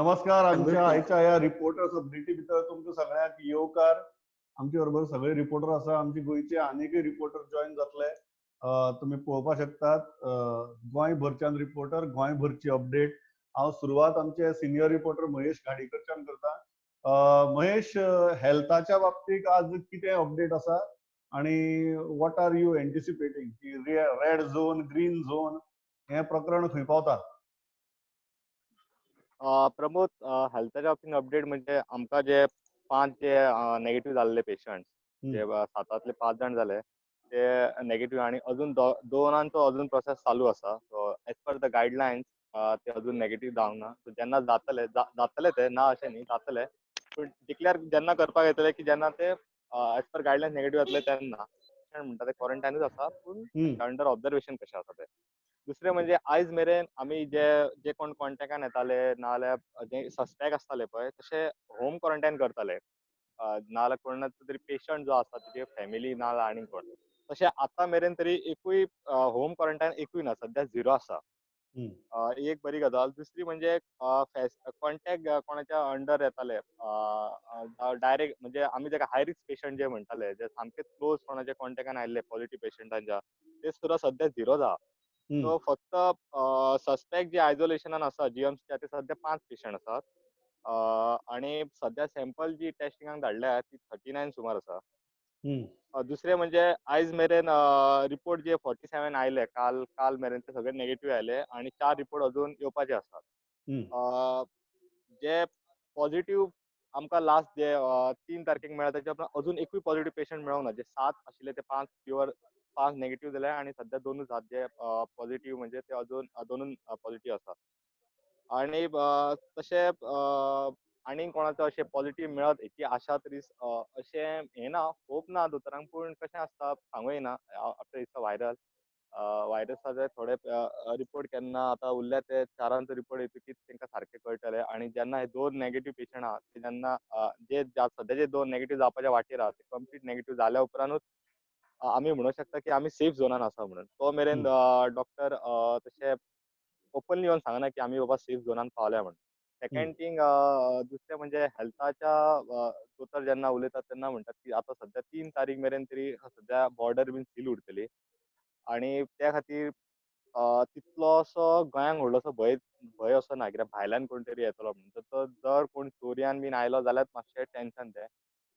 नमस्कार. आमच्या आयच्या ह्या रिपोर्टर्स अपडेटी भितर तुमकां सगळ्यांक येवकार. आमचे बरोबर सगळे रिपोर्टर आसा. आमचे गोंयचे आनीकय रिपोर्टर जॉयन जातले. तुमी पळोवपाक शकतात गोंयभरच्यान रिपोर्टर, गोंयभरची अपडेट. हांव सुरवात आमचे सिनियर रिपोर्टर महेश घाडीकरच्यान करता. महेश, हेल्थाच्या बाबतीत आज कितें अपडेट आसा आनी what are you anticipating की रेड झोन, ग्रीन झोन हें प्रकरण खंय पावता? प्रमोद, हेल्थाच्या बाबतींत अपडेट म्हणजे आमकां जे 5 जे नेगेटीव जाल्ले पेशंट, जे 7तांतले 5 जाण जाले ते नेगेटीव आनी अजून 2 अजून प्रोसेस चालू आसा. So as per the guidelines ते अजून नेगेटीव जावंक ना. सो जेन्ना जातले जातले ते ना अशें न्ही, जातले, पूण डिक्लेअर जेन्ना करपाक येतले की जेन्ना ते एज पर गायडलायन्स नेगेटीव जातले तेन्ना म्हणटा ते क्वॉरंटायनूच आसा, पूण अंडर ऑब्जर्वेशन कशें आसा ते. दुसरें म्हणजे आयज मेरेन आमी जे जे कोण कॉन्टेक्टान येताले नाजाल्यार जे सस्पेक्ट आसताले पळय तशे होम क्वॉरंटायन करताले, नाजाल्यार कोण तरी पेशंट जो आसा तेजी फॅमिली नाजाल्यार आनी कोण, तशें आतां मेरेन तरी एकूय होम क्वॉरंटायन एकूय ना, सद्या झिरो आसा. एक बरी गजाल. दुसरी म्हणजे कॉन्टेक्ट कोणाच्या अंडर येताले डायरेक्ट, म्हणजे आमी ताका हाय रिस्क पेशंट जे म्हणटाले, जे सामके क्लोज कोणाच्या कॉन्टेक्टान आयिल्ले पॉझिटिव्ह पेशंटांच्या, ते सुद्दां सद्या झिरो आसा. सो फक्त सस्पेक्ट जे आयसोलेशनान आसा जीएमसीच्या ते सद्या 5 पेशंट आसात आनी सद्या सॅम्पल जी टेस्टिंगाक धाडल्या ती 39 सुमार आसा. दुसरें म्हणजे आयज मेरेन रिपोर्ट जे 47 आयले काल काल मेरेन ते सगळे नेगेटीव आयले आनी 4 रिपोर्ट अजून येवपाचे आसात. जे पॉझिटिव्ह आमकां लास्ट जे 3 तारखेक मेळ्ळा तेच्या उपरांत अजून एकूय पॉझिटिव्ह पेशंट मेळोंक ना. जे 7 आशिल्ले ते 5 प्युअर 5 नेगेटीव जाले आनी सद्या 2 आसात जे पॉझिटिव्ह, म्हणजे ते अजून 2 पॉझिटिव्ह आसात. आनी तशें आनी कोणाचो अशें पॉझिटिव्ह मेळत हेची आशा तरी अशें हें ना, होप ना दोतोरांक, पूण कशें आसता सांगू येना. आफ्टर it's a viral व्हायरसाचे थोडे रिपोर्ट केन्ना आतां उरल्या ते 4 रिपोर्ट येतकीच तांकां सारकें कळटलें. आनी जेन्ना हे 2 नेगेटीव पेशंट आहा ते जेन्ना जे सद्या जे 2 नेगेटीव जावपाच्या वाटेर आहा ते कंप्लीट नेगेटीव जाल्या उपरांतूच आमी म्हणूंक शकता की आमी सेफ झोनान आसा म्हणून. तो मेरेन डॉक्टर तशें ओपनली येवन सांगना की आमी बाबा सेफ झोनान पावल्या म्हणून. सेकंड थिंग, दुसरें म्हणजे हेल्थाच्या दोतोर जेन्ना उलयतात तेन्ना म्हणटात की आतां सद्या 3 तारीख मेरेन तरी सद्या बॉर्डर बीन सील उरतली आनी त्या खातीर तितलो असो गोंयांक व्हडलोसो भंय भंय असो ना, कित्याक भायल्यान कोण तरी येतलो म्हणून. तर जर कोण चोरयान बीन आयलो जाल्यार मातशें टेन्शन तें,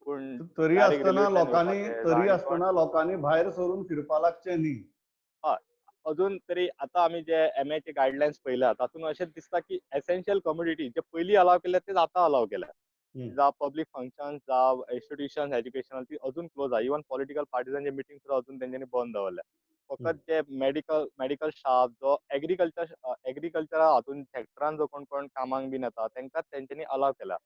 पूण तरी आसतना लोकांनी तरी आसतना लोकांनी भायर सरून फिरपा लागचें न्ही. हय, अजून तरी आतां आमी जे एमएचे गायडलायन्स पळयल्या तातूंत अशें दिसता की एसेन्शियल कम्युनिटी जे पयलीं अलाव केल्या तेच आतां अलाव केल्या, जावं पब्लीक फंक्शन जावं इन्स्टिट्युशन एज्युकेशनल ती अजून क्लोज आहा. इवन पॉलिटिकल पार्टीजांचे मिटींग सुद्दां अजून तेंच्यांनी बंद दवरल्या. फकत जे मेडिकल मेडिकल स्टाफ जो एग्रीकल्चरा हातून सेक्टरान जो कोण कोण कामाक बीन येता तांकां तेंच्यांनी अलाव केला.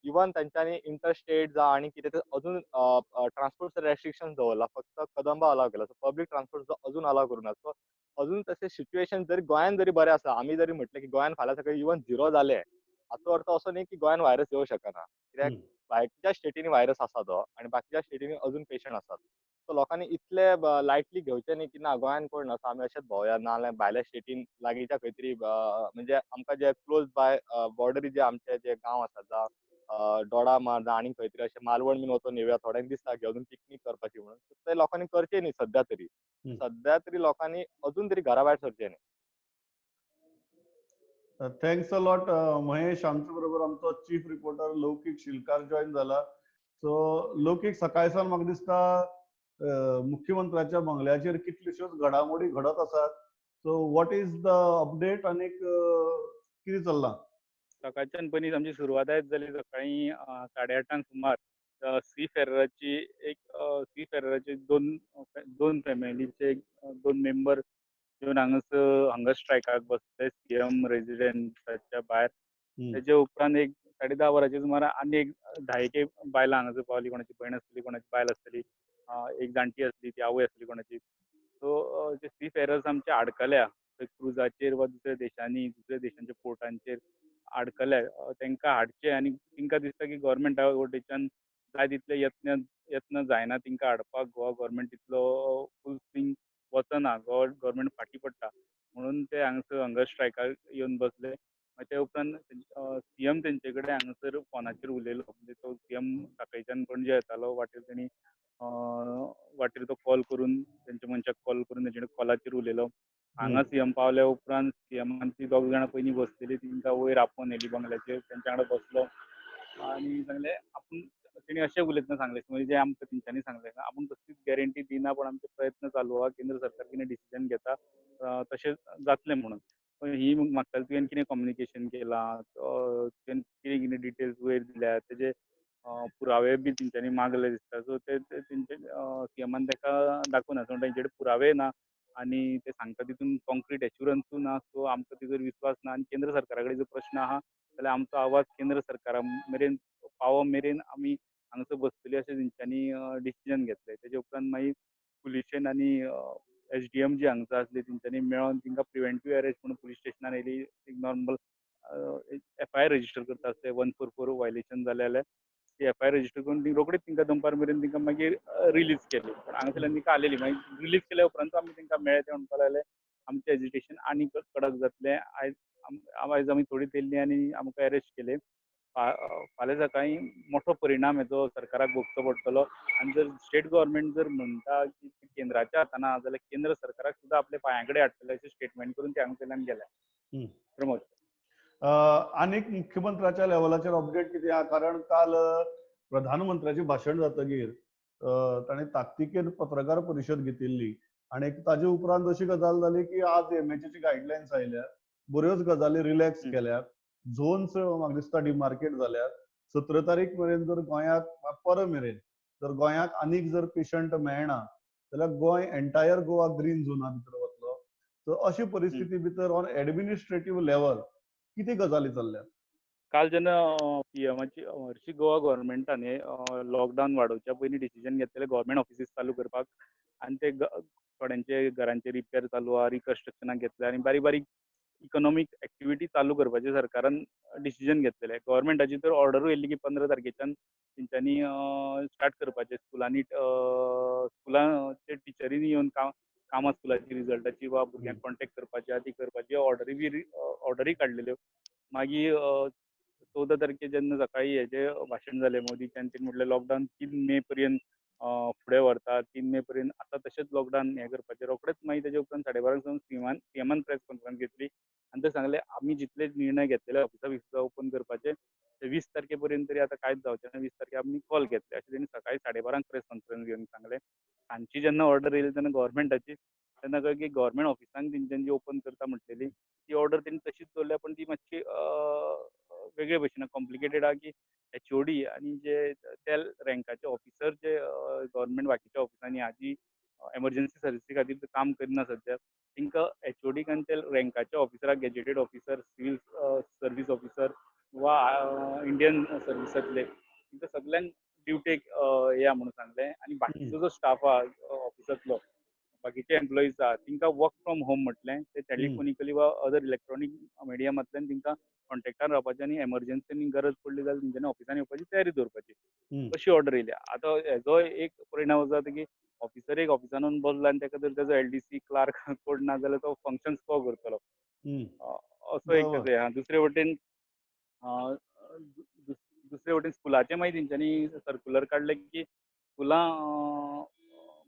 इवन तेंच्यांनी इंटरस्टेट जावं आनी कितें ते अजून ट्रान्सपोर्ट रेस्ट्रिक्शन दवरला, फक्त कदंबा अलाव केला. सो पब्लीक ट्रान्सपोर्ट जो अजून अलाव करूं ना. सो अजून तशें सिच्युएशन जरी गोंयान जरी बरें आसा, आमी जरी म्हटलें की गोंयान फाल्यां सकाळीं इवन झिरो जालें, हाचो अर्थ असो न्ही की गोंयान व्हायरस येवं शकना, कित्याक बाकीच्या स्टेटींनी व्हायरस आसा तो आनी बाकीच्या स्टेटींनी अजून पेशंट आसात. सो लोकांनी इतले लायटली घेवचें न्ही की ना गोंयान कोण ना, आमी अशेंच भोंवया, नाजाल्यार भायल्या स्टेटीन लागींच्या खंय तरी म्हणजे आमकां जे क्लोज बाय बॉर्डरी जे आमचे जे गांव आसात जावं डोडा मार जावं आनी खंय तरी अशें मालवण बीन वचून येवया, थोड्यांक दिसता की अजून पिकनीक करपाची म्हणून, ते लोकांनी करचें न्ही. सद्या तरी सद्या तरी लोकांनी अजून तरी घरा भायर सरचें न्ही. Thanks a lot Mahesh. आमचे बरोबर आमचो chief reporter Laukik Shilkar join जाला. सो लौकीक, सकाळ सावन म्हाका दिसता मुख्यमंत्र्याच्या बंगल्याचेर कितल्योश्योच घडामोडी घडत आसात. So what is the update आनी कितें चल्लां? सकाळच्यान पयलीं आमची सुरवात आयज जाली सकाळीं 8:30 सुमार सी फेरराची एक सी फेरराची दोन फॅमिलीचे 2 मेंबर येवन हांगासर हंगर स्ट्रायकाक बसले सीएम रेजिडेंसाच्या भायर. तेजे उपरांत एक 10:30 वरांचे सुमार आनी एक 10 बायलां हांगासर पावली, कोणाची भयण आसतली, कोणाची बायल आसतली, एक जाणटी आसली, ती आवय आसली कोणाची. सो जे सी फेरर्स आमचे आडकल्या क्रुजाचेर वा दुसऱ्या देशांनी दुसऱ्या देशांच्या पोर्टांचेर आडकल्या तांकां हाडचे आनी तांकां दिसता की गव्हर्मेंटा वटेच्यान जाय तितले यत्न जायना तांकां हाडपाक. गोवा गव्हर्मेंट तितलो फूल स्विंग वचना, गोवा गव्हर्मेंट फाटीं पडटा म्हणून ते हांगासर हंगर स्ट्रायकाक येवन बसले. ते उपरांत सीएम तेंचे कडेन हांगासर फोनाचेर उलयलो. म्हणजे तो सीएम साखळेच्यान पणजे येतालो, वाटेर तेणी वाटेर तो कॉल करून तेंच्या मनशाक कॉल करून तेंचे कडेन कॉलाचेर उलयलो. हांगा सीएम पावल्या उपरांत सीएमान ती दोग जाणां पयलीं बसलेली तेंकां वयर आपोवन व्हेली बंगल्याचेर, तेंच्या वांगडा बसलो आनी सांगलें आपूण तेणी अशें उलयतना सांगलें म्हणजे जें आमकां तेंच्यांनी सांगलें आपूण कसलीच गॅरंटी दिना पण आमचे प्रयत्न चालू आहा, केंद्र सरकार कितें डिसिजन घेता तशें जातलें म्हणून. पण ही म्हाका तुवें कितें कम्युनिकेशन केलां, तुवें कितें कितें डिटेल्स वयर दिल्या, तेजे पुरावे बी तेंच्यांनी मागले दिसता. सो ते तेंचे सीएमान ताका दाखोवना, सो तेंचे कडेन पुरावे ना आनी ते सांगता तितून कॉन्क्रीट एश्युरन्सूय ना, सो आमकां तिचेर विस्वास ना आनी केंद्र सरकारा कडेन जो प्रश्न आहा जाल्यार आमचो आवाज केंद्र सरकारा मेरेन पावो मेरेन आमी हांगासर बसतली अशें तेंच्यांनी डिसिजन घेतलें. तेजे उपरांत मागीर पुलिशेन आनी एसडीएम जी हांगसर आसली तेंच्यांनी मेळोन तांकां प्रिवेंटीव अरेस्ट म्हणून पुलीस स्टेशनार येयली. एक नॉर्मल एफआयआर रजिस्टर करता आसले, 144 व्हायलेशन जालें जाल्यार ती एफआयआर रजिस्टर करून ती रोखडीच तांकां दनपार मेरेन तांकां मागीर रिलीज केली. पण हांगासरल्यान तांकां आलेली. मागीर रिलीज केल्या उपरांत आमी तांकां मेळ्ळे, ते म्हणपाक लागले आमचें एजिटेशन आनी कडक जातलें, आयज आमी थोडी तेल्ली आनी आमकां अरेस्ट केले, फाल्यां सकाळीं मोठो परिणाम हेचो सरकाराक भोगचो पडटलो. आनी जर स्टेट गव्हर्मेंट जर म्हणटा की केंद्राच्या हातान आहा जाल्यार केंद्र सरकाराक सुद्दां आपल्या पांयां कडेन हाडटले अशें स्टेटमेंट करून ते हांगासरल्यान गेले. प्रमोद, आनीक मुख्यमंत्र्याच्या लेवलाचेर अपडेट कितें आहा? कारण काल प्रधानमंत्र्याचें भाशण जातकीर ताणें ताकतिकेन पत्रकार परिशद घेतिल्ली आनी ताजे उपरांत अशी गजाल जाली की आज एमएचएची गायडलायन्स आयल्या, बऱ्योच गजाली रिलॅक्स केल्यात, झोन्स म्हाका दिसता डिमार्केट जाल्यात. 17 तारीख मेरेन जर गोंयांत पर मेरेन जर गोंयांत आनीक जर पेशंट मेळना जाल्यार गोंय एंटायर गोवा ग्रीन झोना भितर वतलो. सो अशी परिस्थिती भितर ऑन एडमिनिस्ट्रेटीव लेवल कितें गजाली चल्ल्यात? काल जेन्ना पीएमाची हरशी गोवा गव्हर्मेंटान लॉकडावन वाडोवच्या पयलीं डिसिजन घेतलेलें गव्हर्मेंट ऑफिसीस चालू करपाक आनी ते थोड्यांचे घरांचे रिपेर चालू आहा, रिकन्स्ट्रक्शनाक घेतले आनी बारीक बारीक इकॉनॉमीक एक्टिविटी चालू करपाचें सरकारान डिसिजन घेतलेलें. गव्हर्मेंटाची तर ऑर्डरूय येयल्ली की 15 तारखेच्यान तेंच्यांनी स्टार्ट करपाचें स्कुलांनी, स्कुलां ते टिचरींनी येवन कामां स्कुलाची रिजल्टाची वा भुरग्यांक कॉन्टेक्ट करपाची आदी करपाची ऑर्डरी बी ऑर्डरी काडलेल्यो. मागीर 14 तारखे जेन्ना सकाळीं हेजें भाशण जालें मोदीचें आनी तेणी म्हटलें लॉकडावन 3 मे पर्यंत फुडें व्हरता, 3 मे पर्यंत आतां तशेंच लॉकडावन हें करपाचें. रोखडेच मागीर तेजे उपरांत 12:30 सावन सीएमान प्रेस कॉन्फरन्स घेतली आनी ते सांगलें आमी जितले निर्णय घेतलेले ऑफिसा बिफिसा ओपन करपाचे ते 20 तारखे पर्यंत तरी आतां कांयच जावचें ना, 20 तारखे आमी कॉल घेतले अशें तेणी सकाळीं 12:30 प्रेस कॉन्फरन्स घेवन सांगलें. सांजची जेन्ना ऑर्डर येयली तेन्ना गव्हर्मेंटाची तेन्ना कळ्ळें की गव्हर्मेंट ऑफिसांक तेंच्यांनी जी ओपन करता म्हटलेली ती ऑर्डर तेणी तशीच दवरल्या, पण ती मातशी वेगळे भशेन कॉम्प्लिकेटेड आहा की एचओडी आनी जे त्या रँकाचे ऑफिसर जे गव्हर्मेंट बाकीच्या ऑफिसांनी आहा जी एमर्जन्सी सर्विसी खातीर काम करिना सद्या, तांकां एचओडीक आनी त्या रँकाच्या ऑफिसराक gazetted officer, civil service officer वा इंडियन सर्विसांतले तांकां सगल्यांक ड्युटेक येया म्हणून सांगलें. आनी बाकीचो जो स्टाफ आहा ऑफिसांतलो, बाकीचे एम्प्लॉईज आहा तांकां वर्क फ्रॉम होम म्हटलें, ते टेलिफोनिकली वा अदर इलेक्ट्रॉनीक मिडियमांतल्यान तांकां कॉन्टेक्टान रावपाचें आनी एमर्जन्सी गरज पडली जाल्यार तेंच्यांनी ऑफिसान येवपाची तयारी दवरपाची अशी ऑर्डर येयल्या. आतां हेजो एक परिणाम जाता की ऑफिसर एक ऑफिसान वचून बसलो आनी ताका जर तेजो एलडीसी क्लार्क कोण ना जाल्यार तो फंक्शन्स को करतलो असो एक तेजो आहा. दुसरे वटेन स्कुलाचें मागीर तेंच्यांनी सर्कुलर काडलें की स्कुलां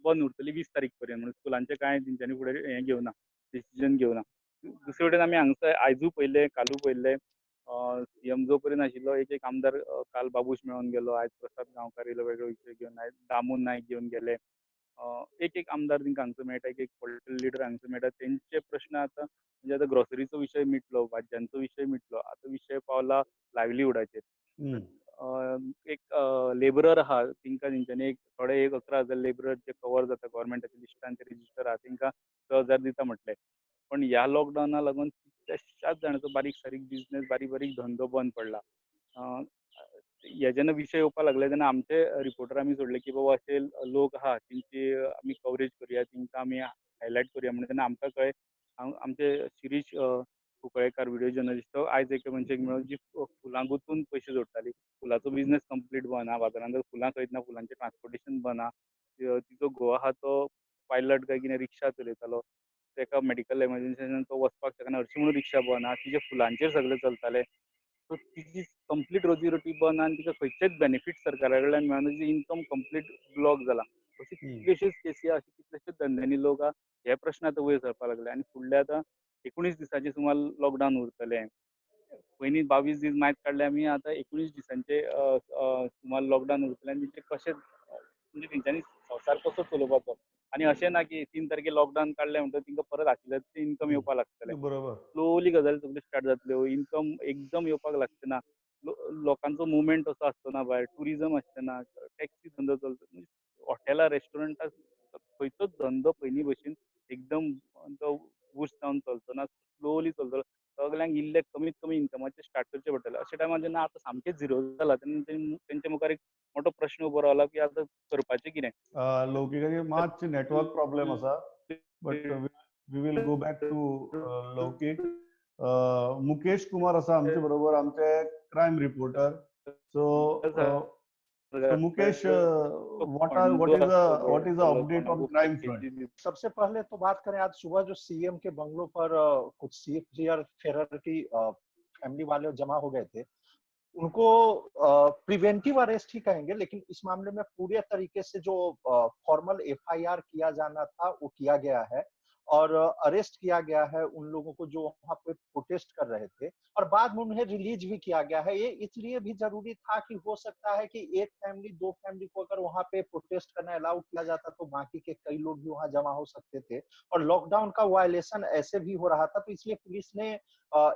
बंद उरतली 20 तारीख पर्यंत म्हणून स्कुलांचें कांय तेंच्यांनी फुडें हें घेवना, डिसिजन घेवना. दुसरे वटेन आमी हांगसर आयजूय पळयलें, कालूय पळयलें, सीएम जो पर्यंत आशिल्लो एक एक आमदार काल बाबूश मेळोन गेलो, आयज प्रसाद गांवकार येयलो वेगळो विशय घेवन, आयज दामू नायक घेवन गेले, एक एक आमदार तांकां हांगसर मेळटा, एक एक पॉलिटिकल लिडर हांगसर मेळटा. तेंचे प्रश्न आतां म्हणजे आतां ग्रोसरीचो विशय मिटलो, भाजयांचो विशय मिटलो, आतां विशय पावला लायवलीहुडाचेर. एक लेबरर आहा तांकां तेंच्यांनी एक थोडे एक 11,000 लेबरर जे कवर जाता गव्हर्मेंटाच्या लिस्टान ते रजिस्टर आहा तांकां 6,000 दिता म्हटलें. पण ह्या लॉकडावना लागून कितल्याशाच जाणांचो बारीक सारीक बिजनेस, बारीक बारीक धंदो बंद पडला. हे जेन्ना विशय येवपाक लागले तेन्ना आमचे रिपोर्टर आमी सोडले की बाबा अशे लोक आहा तेंची आमी कवरेज करुया, तांकां आमी हायलायट करुया म्हणून. तेन्ना आमकां कळ्ळें आमचे शिरीष कुंकळेकार व्हिडिओ जर्नलिस्ट तो आयज एके मनशाक मेळ्ळो जी फुलां गुंतून पयशे जोडटाली. फुलांचो बिजनेस कंप्लीट बंद आहा, बाजारांत जर फुलां खंयच ना, फुलांचें ट्रान्सपोर्टेशन बंद आहा. तिचो घोव आहा तो पायलट काय कितें रिक्षा चलयतालो. ताका मेडिकल एमर्जन्सीन तो वचपाक शकना, हरशीं म्हणून रिक्षा बंद आहा, तिजे फुलांचेर सगळें चलतालें. सो तिजी कंप्लीट रोजी रोटी बंद आनी तिका खंयचेच बेनिफीट सरकारा कडल्यान मेळना, तिजी इन्कम कंप्लीट ब्लॉक जाला. अशी कितल्योश्योच केसी आहा, अशी कितलेशेच धंद्यांनी लोक आहा. हे प्रश्न आतां वयर सरपाक लागले आनी फुडले आतां 19 दिसांचे सुमार लॉकडावन उरतलें. पयलीं 22 दीस मायत काडले आमी, आतां 19 दिसांचे सुमार लॉकडावन उरतलें आनी तेंचे कशें म्हणजे तेंच्यांनी संवसार कसो चलोवपाचो. आनी अशें ना की 3 तारखेर लॉकडावन काडलें म्हणटकच तांकां परत आशिल्लें इन्कम येवपाक लागतलें. बरोबर, स्लोली गजाली सगळ्यो स्टार्ट जातल्यो, इन्कम एकदम येवपाक लागचें ना, लोकांचो मुवमेंट असो आसचो ना, भायर ट्युरिजम आसचें ना, टॅक्सी धंदो चलतो, हॉटेलां रेस्टॉरंटां खंयचोच धंदो पयलीं भशेन एकदम तो बूस्ट जावन चलचो ना, स्लोली चलतलो. सगल्यांक इल्ले कमीत कमी इन्कमाचेर स्टार्ट करचें पडटलें. अशा टायमार जेन्ना आतां सामकें झिरो जाला तेन्ना तेंच्या मुखार एक मोठो प्रश्न उबो रावला की आतां करपाचें कितें. लौकिकाची मातशी नेटवर्क प्रॉब्लेम आसा, but we will go back to Laukik. Mukesh Kumar आसा आमचे बरोबर, आमचे crime reporter. So Mukesh, what is the update on crime front? सबसे पहले तो बात करें, आज सुबह जो सीएम के बंगलों पर कुछ सीएफआर फेरर की फैमिली वाले जमा हो गए थे, उनको प्रिवेंटिव अरेस्ट ही कहेंगे, लेकिन इस मामले में पूरे तरीके से जो फॉर्मल एफआईआर किया जाना था वो किया गया है और अरेस्ट किया गया है उन लोगों को जो वहां पे प्रोटेस्ट कर रहे थे, और बाद में उन्हें रिलीज भी किया गया है। ये इसलिए भी जरूरी था कि हो सकता है कि एक फैमिली दो फैमिली को अगर वहां पे प्रोटेस्ट करना अलाउ किया जाता तो बाकी के कई लोग भी वहां जमा हो सकते थे और लॉकडाउन का वायलेशन ऐसे भी हो रहा था, तो इसलिए पुलिस ने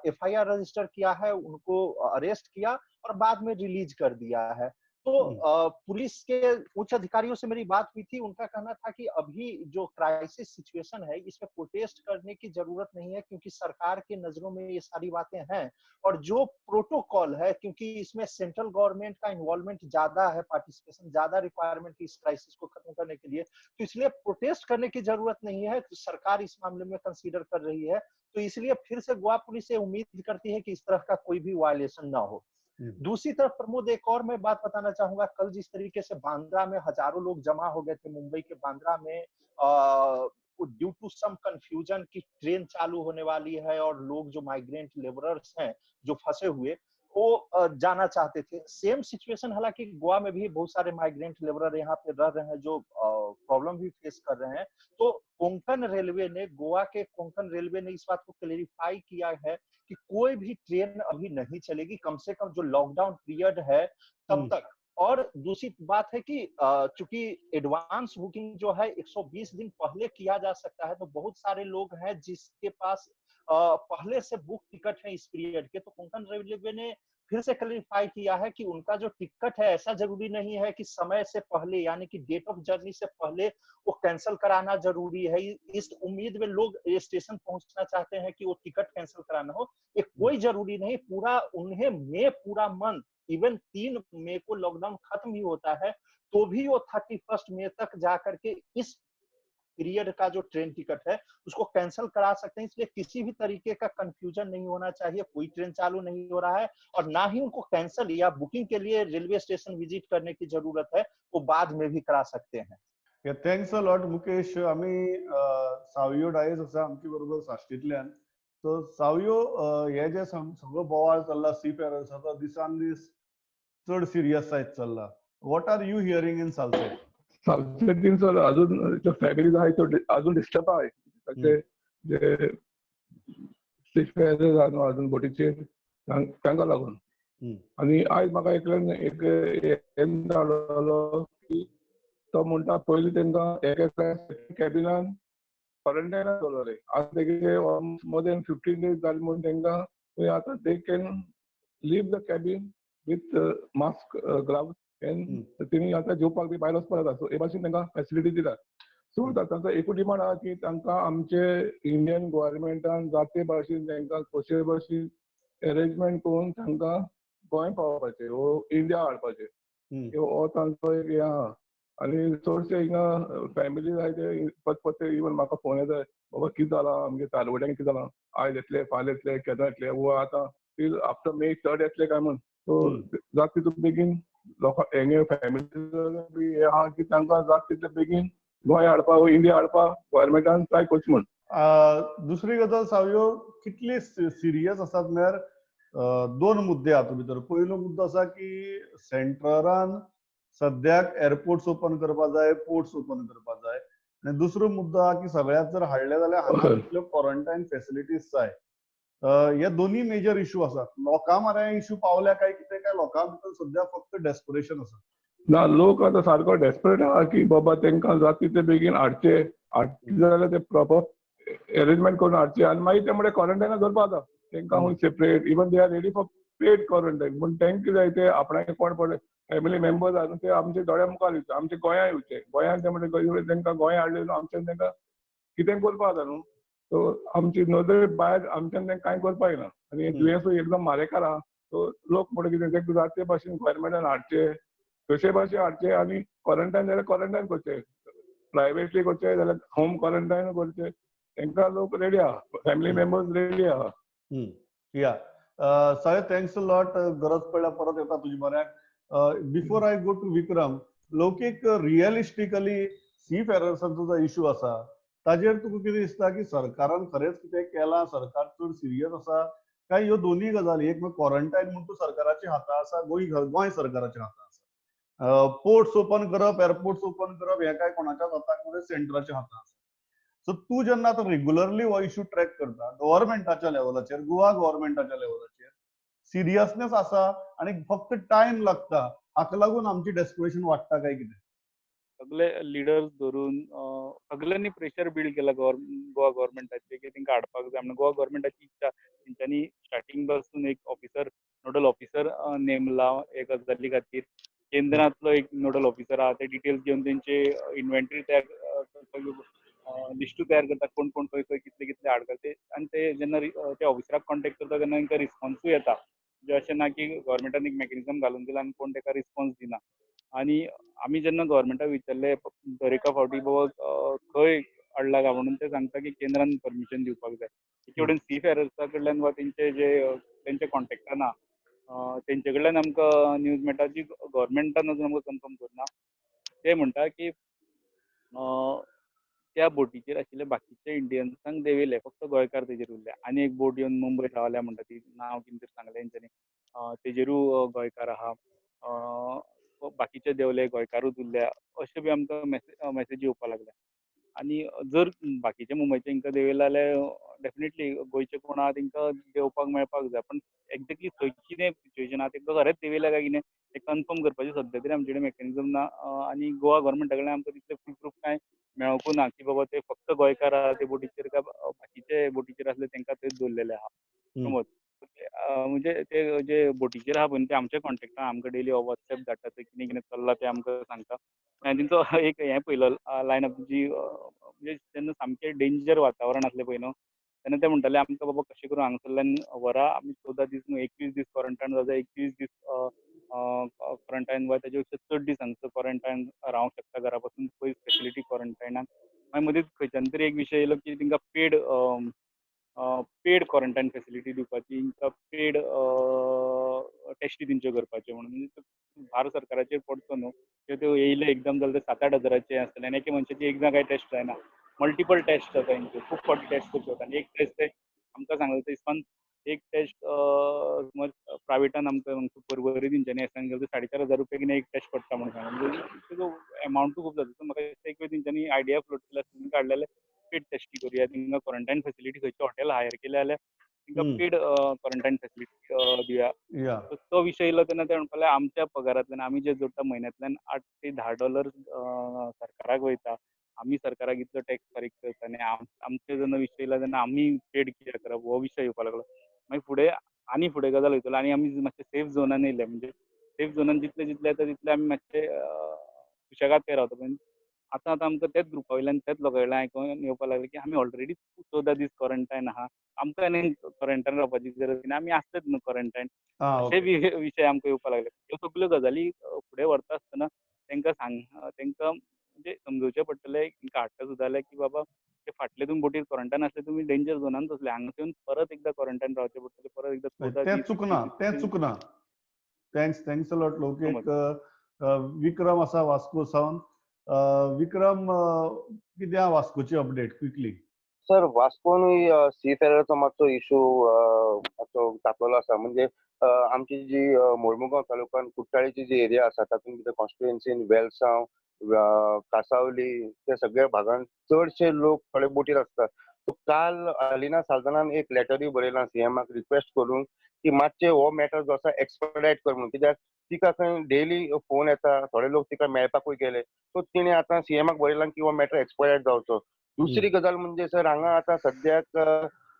एफआईआर रजिस्टर किया है, उनको अरेस्ट किया और बाद में रिलीज कर दिया है। तो पुलिस के उच्च अधिकारियों से मेरी बात हुई थी, उनका कहना था कि अभी जो क्राइसिस सिचुएशन है इसमें प्रोटेस्ट करने की जरूरत नहीं है, क्योंकि सरकार के नजरों में ये सारी बातें हैं और जो प्रोटोकॉल है, क्योंकि इसमें सेंट्रल गवर्नमेंट का इन्वॉल्वमेंट ज्यादा है, पार्टिसिपेशन ज्यादा रिक्वायरमेंट इस क्राइसिस को खत्म करने के लिए, तो इसलिए प्रोटेस्ट करने की जरूरत नहीं है, तो सरकार इस मामले में कंसीडर कर रही है। तो इसलिए फिर से गोवा पुलिस से उम्मीद करती है कि इस तरह का कोई भी वायलेशन ना हो। दूसरी तरफ प्रमोद, एक और मैं बात बताना चाहूंगा, कल जिस तरीके से बांद्रा में हजारों लोग जमा हो गए थे, मुंबई के बांद्रा में, ड्यू टू सम कंफ्यूजन की ट्रेन चालू होने वाली है और लोग जो माइग्रेंट लेबरर्स हैं जो फंसे हुए वो जाना चाहते थे। सेम सिचुएशन हालांकि गोवा में भी बहुत सारे माइग्रेंट लेबरर यहाँ पे रह रहे हैं जो प्रॉब्लम भी फेस कर रहे हैं। तो कोंकण रेलवे ने, गोवा के कोंकण रेलवे ने इस बात को क्लेरिफाई किया है कि कोई भी ट्रेन अभी नहीं चलेगी, कम से कम जो लॉकडाउन पीरियड है तब तक। और दूसरी बात है कि चूंकि एडवांस बुकिंग जो है 120 दिन पहले किया जा सकता है, तो बहुत सारे लोग हैं जिसके पास पहले से बुक टिकट है इस पीरियड के, तो कोंकण रेलवे ने फिर से क्लेरिफाई किया है कि उनका जो टिकट है ऐसा जरूरी नहीं है कि समय से पहले, यानी कि डेट ऑफ जर्नी से पहले वो कैंसिल कराना जरूरी है। इस उम्मीद में लोग स्टेशन पहुंचना चाहते हैं कि वो टिकट कैंसिल कराना हो, ये कोई जरूरी नहीं। पूरा उन्हें मई पूरा मंथ, इवन 3 मई को लॉकडाउन खत्म ही होता है, तो भी वो 31 मई तक जा करके इस पीरियड का जो ट्रेन टिकट है उसको कैंसिल करा सकते हैं। इसलिए किसी भी तरीके का कंफ्यूजन नहीं होना चाहिए, कोई ट्रेन चालू नहीं हो रहा है और ना ही उनको कैंसिल या बुकिंग के लिए रेलवे स्टेशन विजिट करने की जरूरत है, वो बाद में भी करा सकते हैं। Thanks a lot Mukesh. आमी सावियो डायस आसा आमचे बरोबर साश्टींतल्यान. सो सावियो, हे जे सगळो बोवाळ चल्ला सी फेरर्साचो, दिसान दीस चड सिरियस जायत चल्ला. What are you hearing in Salcete? सालसेटीन sir अजून जो फॅमिलीज आहे तो अजून डिस्टर्ब आहे, ताचे जे सी फेरर्स आहा न्हू अजून बोटीचेर तांकां लागून. आनी आयज म्हाका एकल्यान एक हें धाडलो की तो म्हणटा पयलीं तांकां एक एकल्या कॅबिनान क्वॉरंटायनान दवरलें, आतां तेगे मोर देन 15 डेज जाले म्हणून तांकां आतां they can leave the cabin with mask, gloves, तेणी आतां जेवपाक बी भायर वचपाक जाता. सो हे भाशेन तांकां फेसिलिटी दितात. सो तांचो एकूच डिमांड आहा की तांकां आमचे इंडियन गव्हर्मेंटान जाते भाशेन तांकां कशे भाशेन एरेंजमेंट करून तांकां गोंय पावोवपाचें वो इंडिया हाडपाचें, हो तांचो एक हें आहा. आनी चडशे हिंगा फॅमिली आहाय ते परत परत इवन म्हाका फोन येता, बाबा कितें जालां आमगे तालवड्यांक, कितें जालां, आयज येतले फाल्यां येतले केन्ना येतले, वो आतां टील आफ्टर मे 3 येतले काय म्हूण. सो जाता तितू बेगीन लोकां हेंगे फॅमिली बी हें आहा की तांकां जाता तितले बेगीन गोंय हाडपाक वो इंडिया हाडपाक गव्हर्मेंटान ट्राय करचें म्हूण. दुसरी गजाल सावयो कितली सिरियस आसात म्हळ्यार दोन मुद्दे हातूंत भितर. पयलो मुद्दो आसा की सेंट्ररान सद्याक एअरपोर्ट्स ओपन करपा जाय, पोर्ट्स ओपन करपा जाय. आनी दुसरो मुद्दो आहा की सगळ्याक जर हाडले जाल्यार हांगा कितल्यो क्वॉरंटायन फेसिलिटीज जाय. हे दोन्ही मेजर इशू आसात. लोकां मऱ्या इशू पावल्या काय कितें, काय लोकां भितर सद्या फक्त डेस्परेशन आसा? ना, लोक आतां सारको डेस्परेट आहा की बाबा तांकां जाता तितले बेगीन हाडचे, हाडचे जाल्यार ते प्रॉपर एरेंजमेंट करून हाडचे आनी मागीर ते म्हणजे क्वॉरंटायनाक दवरपा जाता तांकां खूंय separate. Even they are ready for paid quarantine, पूण तांकां जाय ते आपणाक कोण पळय फॅमिली मेंबर्स आहा ते आमच्या दोळ्या मुखार येवचे, आमच्या गोंया येवचे. गोंयांत ते म्हणजे तांकां गोंया हाडले न्हू, आमच्यान तांकां कितें करपा जाता न्हू. सो आमची नदरे भायर आमच्यान तांकां कांय करपा येना आनी दुयेंसूय एकदम मारेकार आहा. सो लोक म्हणटा कितें तांकां जाता ते भाशेन गव्हर्मेंटान हाडचे, तशे भाशेन हाडचे आनी क्वॉरंटायन जाल्यार क्वॉरंटायन करचे, प्रायवेटली करचे जाल्यार होम क्वॉरंटायन करचे. तांकां लोक रेडी आहा, फॅमिली मेंबर्स रेडी आहा. या सगळे thanks lot. गरज पडल्यार परत येता तुजे बऱ्याक. Before I go to Vikram, Loukik, realistically सी फेरर्सांचो जो इशू आसा ताजेर तुका कितें दिसता की सरकारान खरेंच कितें केलां, सरकार चड सिरियस आसा काय ह्यो दोनूय गजाली, एक क्वॉरंटायन म्हूण तूं सरकाराच्या हाता आसा, गोंय सरकाराच्या हाता आसा, पोर्ट्स ओपन करप, एअरपोर्ट्स ओपन करप हें काय कोणाच्याच हाताक म्हणजे सेंट्राच्या हाता आसा. सो तूं जेन्ना आतां रेगुलरली हो इशू ट्रॅक करता गव्हर्मेंटाच्या लेवलाचेर, गोवा गव्हर्मेंटाच्या लेवलाचेर सिरियसनेस आसा आनी फक्त टायम लागता, हाका लागून आमची डेस्परेशन वाडटा काय कितें? सगळे लिडर्स धरून सगळ्यांनी प्रेशर बिल्ड केला गोवा गव्हर्मेंटाचेर की तांकां हाडपाक जाय म्हणून. गोवा गव्हर्मेंटाची इच्छा, तेंच्यांनी स्टार्टींग पासून एक ऑफिसर, नोडल ऑफिसर नेमला हे गजाली खातीर. केंद्रांतलो एक नोडल ऑफिसर आहा, ते डिटेल्स घेवन तेंचे इन्व्हेंटरी तयार करपाक लिस्टू तयार करता, कोण कोण खंय खंय कितले कितले हाडटा ते. आनी ते जेन्ना त्या ऑफिसराक कॉन्टेक्ट करता तेन्ना तांकां रिस्पॉन्सूय येता. म्हणजे अशें ना की गव्हर्मेंटान एक मॅकॅनिजम घालून दिला आनी कोण ताका रिस्पॉन्स दिना. आनी आमी जेन्ना गव्हर्मेंटाक विचारलें दर एका फावटी बाबा खंय अडला काय म्हणून, ते सांगता की केंद्रान परमिशन दिवपाक जाय. एके कडेन सी फेरर्सा कडल्यान वा तेंचे जे तेंच्या कॉन्टेक्टान आहा तेंचे कडल्यान आमकां न्यूज मेळटा जी गव्हर्मेंटान अजून आमकां कन्फर्म करुना. ते म्हणटा की त्या बोटीचेर आशिल्ले बाकीचे इंडियन्सांक देंवयले, फक्त गोंयकार तेजेर उरले. आनी एक बोट येवन मुंबय रावल्या म्हणटा, ती नांव कितें तरी सांगलें तेंच्यांनी, तेजेरूय गोंयकार आहा, बाकीचे देंवले गोंयकारूच उरल्या, अशें बी आमकां मॅसेज येवपाक लागल्या. आनी जर बाकीचे मुंबयचे तांकां देंवयले जाल्यार डेफिनेटली गोंयचे कोण आहा तांकां देंवपाक मेळपाक जाय. पण एक्झॅक्टली थंय कितें सिच्युएशन आहा, तांकां खरेंच देंवयल्या काय कितें तें कन्फर्म करपाचें सद्या तरी आमचे कडेन मॅकॅनिजम ना. आनी गोवा गव्हर्मेंटा कडल्यान आमकां तितलें फूल प्रूफ कांय मेळोंकू ना की बाबा ते फक्त गोंयकार आहा ते बोटीचेर काय बाकीचे बोटीचेर आसले तांकां थंय दवरलेले आहा. समज म्हणजे ते जे बोटीचेर आहा पळय ते आमच्या कॉन्टेक्टान आमकां डेली वॉट्सएप धाडटा, थंय कितें कितें चल्लां तें आमकां सांगता. आनी तेंचो एक हें पयलो लायन अप जी म्हणजे तेन्ना सामकें डेंजर वातावरण आसलें पळय न्हू, तेन्ना ते म्हणटाले आमकां बाबा कशें करून हांगासरल्यान व्हरा, आमी 14 दीस न्हू 21 दीस क्वॉरंटायन जाता, 21 दीस क्वॉरंटायन वा ताजे पेक्षा चड दीस हांगसर क्वॉरंटायन रावंक शकता, घरा पासून पयस फेसिलिटी क्वॉरंटायनाक. मागीर मदींच खंयच्यान तरी एक विशय येयलो की तांकां पेड क्वॉरंटायन फेसिलिटी दिवपाची, तांकां पेड टेस्टी तेंच्यो करपाच्यो म्हणून. भार सरकाराचेर पडचो न्हू, त्यो येयले एकदम जाल्यार 7-8 हजाराचे आसतले आनी एके मनशाची एकदां कांय टेस्ट जायना, मल्टिपल टेस्ट जाता तेंच्यो, खूब फावटी टेस्ट करच्यो वता. आनी एक टेस्ट ते आमकां सांगलें ते हिसपान एक टेस्ट समज प्रायवेटान आमकां पर्वरी तेंच्यांनी एसायन केलें 4,500 रुपया कितें एक टेस्ट पडटा म्हणून सांगलें. म्हणजे तेजो एमावंटूय खूब जाता. सो म्हाका दिसता एक वेळ तेंच्यांनी आयडिया फ्लोट केल्या आसतली, काडलेले पेड टेस्टी करुया, तांकां क्वॉरंटायन फेसिलिटी खंयचे हॉटेल हायर केलें जाल्यार तांकां पेड क्वॉरंटायन फेसिलिटी दिवया. तो विशय येयलो तेन्ना ते म्हणपाक लागले आमच्या पगारांतल्यान आमी जे जोडटा म्हयन्यांतल्यान $8 ते $10 सरकाराक वयता, आमी सरकाराक इतलो टॅक्स फारीक करता आनी आमचे जेन्ना विशय येयला तेन्ना आमी पेड कित्याक करप हो विशय येवपाक लागलो. मागीर फुडें आनी फुडें गजाल वयतलो आनी आमी मातशे सेफ झोनान येयले, म्हणजे सेफ झोनान जितले जितले येता तितले आमी मातशे सुशेगाद ते रावता. पण आतां आतां आमकां तेच ग्रुपा वयल्यान तेच लोकां वयल्यान आयकून येवपाक लागलें की आमी ऑलरेडी 14 दीस क्वॉरंटायन आहा, आमकां आनी क्वॉरंटायन रावपाची गरज ना, आमी आसलेच न्हू क्वॉरंटायन, अशे बी विशय आमकां येवपाक लागले. ह्यो सगल्यो गजाली फुडें व्हरता आसतना तांकां तांकां म्हणजे समजोवचें पडटलें, तांकां हाडटा सुद्दां जाल्यार की बाबा ते फाटले तुमी बोटीर क्वॉरंटायन आसले तुमी डेंजर झोनान आसले, हांगा येवन परत एकदां क्वॉरंटायन रावचें पडटलें, परत एकदां 14 तें दीस. चुकना, तें चुकना. Thanks a lot Loukik. Vikram आसा वास्को सावन. विक्रम, कितें आहा वास्कोची अपडेट क्विकली? सर, वास्कोनूय सी फेरराचो मातसो इशू मातसो तापलेलो आसा. म्हणजे आमची जी मोरमुगांव तालुक्यान कुठ्ठाळीची जी एरिया आसा तातूंत भितर कॉन्स्टिट्युएन्सीन वेलसांव, कासावली त्या सगळ्या भागान चडशे लोक थोडे बोटीर आसतात. सो काल अलिना साल्दानान एक लेटरूय बरयलां सीएमाक रिक्वेस्ट करून की मातशे हो मॅटर जो आसा एक्सपेडायट कर म्हणून, कित्याक तिका खंय डेली फोन येता, थोडे लोक तिका मेळपाकूय गेले. सो तिणें आतां सीएमाक बरयलां की हो मॅटर एक्सपेडायट जावचो. दुसरी गजाल म्हणजे सर, हांगा आतां सद्याक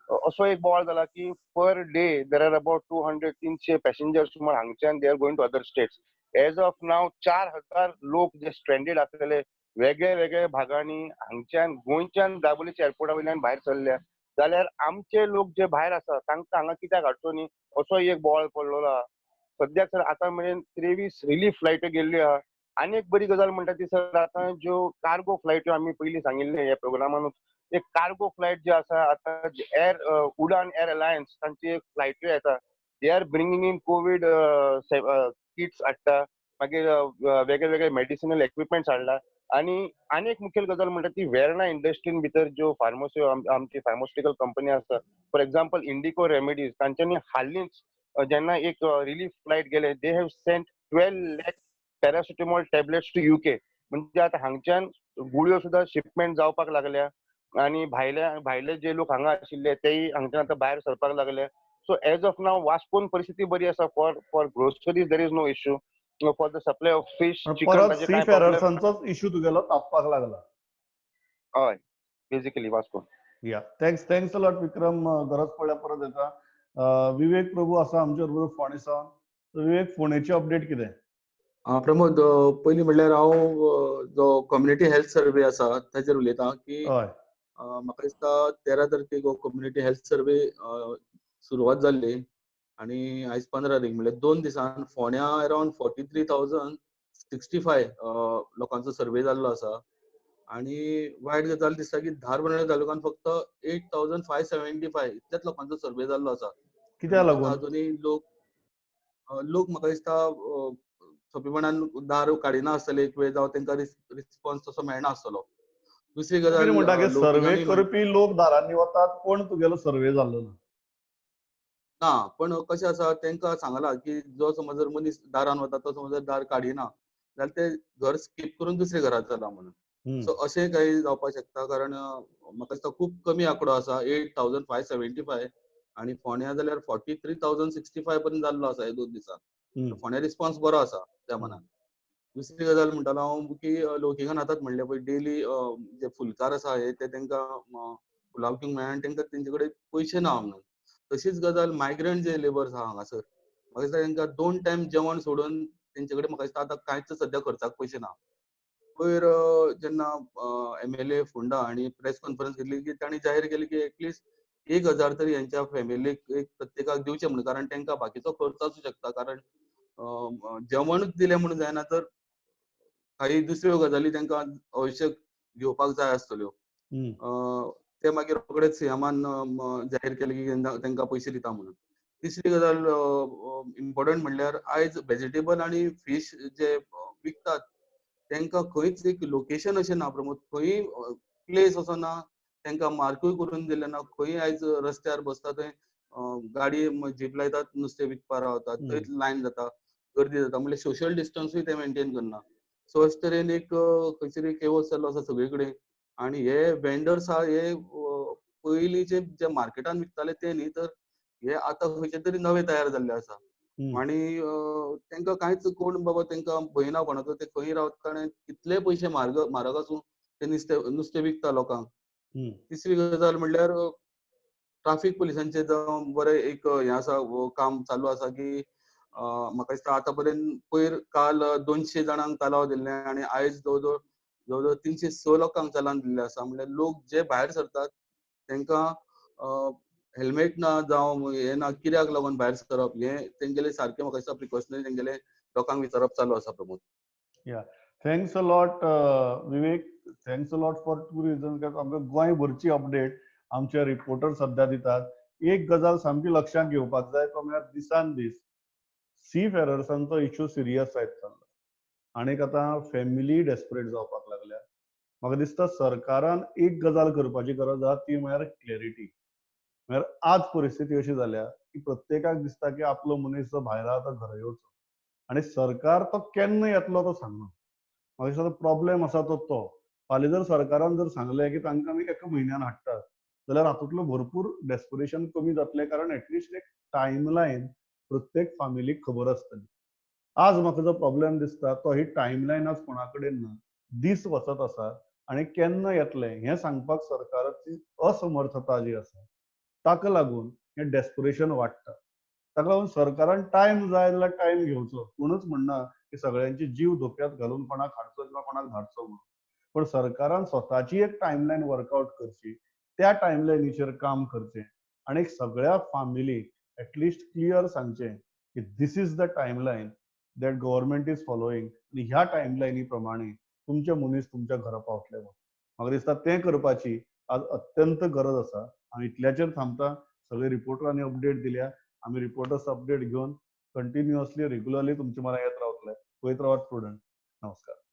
असो एक बोवाळ जाला की per day there are about 200-300 passengers सुमार हांगच्यान they are going to other states. As of now 4000 लोक जे स्ट्रेंडेड आसलेले वेगळे वेगळे भागांनी हांगच्यान गोंयच्यान दाबोलीच्या एअरपोर्टा वयल्यान भायर सरल्या, जाल्यार आमचे लोक जे भायर आसा तांकां हांगा कित्याक हाडचो न्ही असो एक बोवाळ पडलेलो आहा. सद्याक सर आतां मेरेन 23 रिलीफ फ्लायट्यो गेल्ल्यो आहा. आनी एक बरी गजाल म्हणटा ती सर, आतां ज्यो कार्गो फ्लायट्यो आमी पयलीं सांगिल्ले ह्या प्रोग्रामानूच, एक कार्गो फ्लायट जी आसा आतां एअर उडान एअर अलायन्स तांची एक फ्लायट्यो येता, they are bringing in COVID kits हाडटा, मागीर वेगळे वेगळे मेडिसिनल इक्विपमेंट्स हाडला. आनी आनी एक मुखेल गजाल म्हणटा ती वेर्णा इंडस्ट्रीन भितर ज्यो फार्मसी आमची फार्मास्युटिकल कंपनी आसा, फॉर एक्झाम्पल इंडिको रेमेडीज, तांच्यांनी हालींच जेन्ना एक रिलीफ फ्लायट गेले they have sent 12 lakh paracetamol tablets to UK. म्हणजे आतां हांगच्यान गुळयो सुद्दां शिपमेंट जावपाक लागल्या आनी भायले जे लोक हांगा आशिल्ले तेय हांगच्यान आतां भायर सरपाक लागले. सो एज ऑफ नाव वास्कोन परिस्थिती बरी आसा. For groceries there is no issue, for the supply of fish, chicken, सी फेरर्सांचोच इश्यू तुगेलो तापपाक लागला. हय, basically Vasco. Yeah, thanks thanks a lot Vikram. गरज पडल्यार परत येता. विवेक प्रभू आसा आमचे बरोबर फोंडे सावन. विवेक, फोंडेची अपडेट कितें? प्रमोद, पयलीं म्हणल्यार हांव जो कम्युनिटी हेल्थ सर्वे आसा ताचेर उलयतां की म्हाका दिसता 13 तारखेक हो कम्युनिटी हेल्थ सर्वे सुरवात जाल्ली आनी आयज 15 तारीख म्हणल्यार 2 दिसान फोंड्या अरावंड 43,065 लोकांचो सर्वे जाल्लो आसा. आनी वायट गजाल दिसता की धारबांदोडें तालुक्यान फक्त 8,575 इतल्याच लोकांचो सर्वे जाल्लो आसा. कित्याक लागून अजूनय लोक म्हाका दिसता सोंपेपणान दार काडिना आसतले एक वेळ, जावं तांकां रिस्पॉन्स तसो मेळना आसतलो. दुसरी गजाल म्हणटा की सर्वे करपी लोक दारांनी वतात, कोण तुगेलो सर्वे जाल्लो ना. ना, पण कशें आसा तांकां सांगलां की जो समज जर मनीस दारान वता तो समज जर दार काडिना जाल्यार ते घर स्कीप करून दुसऱ्या घरांत जाला म्हणून. सो अशें काही जावपाक शकता, कारण म्हाका दिसता खूब कमी आंकडो आसा 8,575 आनी फोंड्या जाल्यार 43,065 पर्यंत जाल्लो आसा हे 2 दिसान. फोंड्या रिस्पॉन्स बरो आसा त्या मनान. दुसरी गजाल म्हणटालो हांव की लोकिकान आतांच म्हणलें पळय डेली जे फुलकार आसा हे ते तांकां फुलां विकूंक मेळना आनी तांकां तेंचे कडेन पयशे ना म्हणून. तशीच गजाल मायग्रंट जे लेबर्स आहा हांगासर, म्हाका दिसता तांकां 2 टायम जेवण सोडून तेंचे कडेन म्हाका दिसता आतां कांयच सद्या खर्चाक पयशे ना. पयर जेन्ना MLA Phonda हांणी प्रेस कॉन्फरन्स घेतली की तांणी जाहीर केली की एटलिस्ट 1,000 तरी हेंच्या फॅमिलीक एक प्रत्येकाक दिवचें म्हणून, कारण तांकां बाकीचो खर्च आसूं शकता, कारण जेवणूच दिलें म्हणून जायना तर काही दुसऱ्यो गजाली तांकां आवश्यक घेवपाक जाय आसतल्यो. ते मागीर रोखडेच सीएमान जाहीर केलें की तांकां पयशे दिता म्हणून. तिसरी गजाल इम्पॉर्टंट म्हणल्यार आयज वेजिटेबल आनी फीश जे विकतात तांकां खंयच एक लोकेशन अशें ना प्रमोद, खंय प्लेस असो ना, तांकां मार्कूय करून दिलें ना. खंय आयज रस्त्यार बसता थंय गाडी जीप लायतात, नुस्तें विकपाक रावतात, थंयच लायन जाता, गर्दी जाता, म्हणल्यार सोशल डिस्टन्सूय ते मेनटेन करना. सो अशे तरेन एक खंयसर एक केवस जाल्लो आसा सगळे कडेन. आनी हे वेंडर्स आहा हे पयलींचे जे मार्केटान विकताले ते न्ही, तर हे आतां खंयचे तरी नवे तयार जाल्ले आसा आनी तांकां कांयच कोण बाबा तांकां भंय ना कोणाचो, ते खंय रावता आनी कितले पयशे म्हारग आसूं ते नुस्तें विकता लोकांक. तिसरी गजाल म्हणल्यार ट्राफीक पुलिसांचें जावं बरें एक हें आसा काम चालू आसा की म्हाका दिसता आतां पर्यंत पयर काल 200 जाणांक तालाव दिल्ले आनी आयज जवळ जवळ जवळ जवळ 306 लोकांक चालान दिल्ले आसा. म्हणल्यार लोक जे भायर सरतात तांकां हेल्मेट ना जावं हें ना कित्याक लागून भायर सरप हें तेंगेलें सारकें म्हाका दिसता प्रिकॉशनरी तेंगेलें लोकांक विचारप चालू आसा Pramod. Yeah, thanks a lot Vivek, thanks a lot for 2 reasons. आमकां गोंयभरची अपडेट आमचे रिपोर्टर सद्या दितात. एक गजाल सामकी लक्षांत घेवपाक जाय तो म्हळ्यार दिसान दीस सी फेरर्सांचो इश्यू सिरियस जायत चल्ला आनी आतां फॅमिली डेस्परेट जावपाक लागल्या. म्हाका दिसता सरकारान एक गजाल करपाची गरज आहा, ती म्हळ्यार क्लॅरिटी. म्हळ्यार आज परिस्थिती अशी जाल्या की प्रत्येकाक दिसता की आपलो मनीस जो भायर आहा तो घरा येवचो आनी सरकार तो केन्ना येतलो तो सांगना. म्हाका दिसता प्रॉब्लेम आसा तो तो. फाल्यां जर सरकारान जर सांगलें की तांकां आमी एका म्हयन्यान हाडटात जाल्यार हातूंतलो भरपूर डेस्परेशन कमी जातलें, कारण एटलिस्ट एक टायमलायन प्रत्येक फामिलीक खबर आसतली. आज म्हाका जो प्रॉब्लेम दिसता तो ही टायमलायन आज कोणा कडेन ना, दीस वचत आसा आनी केन्ना येतलें हें सांगपाक सरकाराची असमर्थता जी आसा ताका लागून हें डेस्परेशन वाडटा. ताका लागून सरकारान टायम जाय जाल्यार टायम घेवचो, कोणूच म्हणना की सगळ्यांची जीव धोक्यात घालून कोणाक हाडचो किंवा कोणाक धाडचो म्हणून, पण सरकारान स्वताची एक टायमलायन वर्कआउट करची, त्या टायमलायनीचेर काम करचें आनी सगळ्या फामिलीक एटलिस्ट क्लियर सांगचें की this is the timeline that government is following आनी ह्या टायमलायनी प्रमाणे तुमचे मनीस तुमच्या घरा पावतले म्हणून. म्हाका दिसता तें करपाची आज अत्यंत गरज आसा. हांव इतल्याचेर थांबता. सगळे रिपोर्टरांनी अपडेट दिल्या, आमी रिपोर्टर्स अपडेट घेवन कंटिन्युअसली रेगुलरली तुमचे मरा येत रावतले. पळयत रावात प्रुडंट. नमस्कार.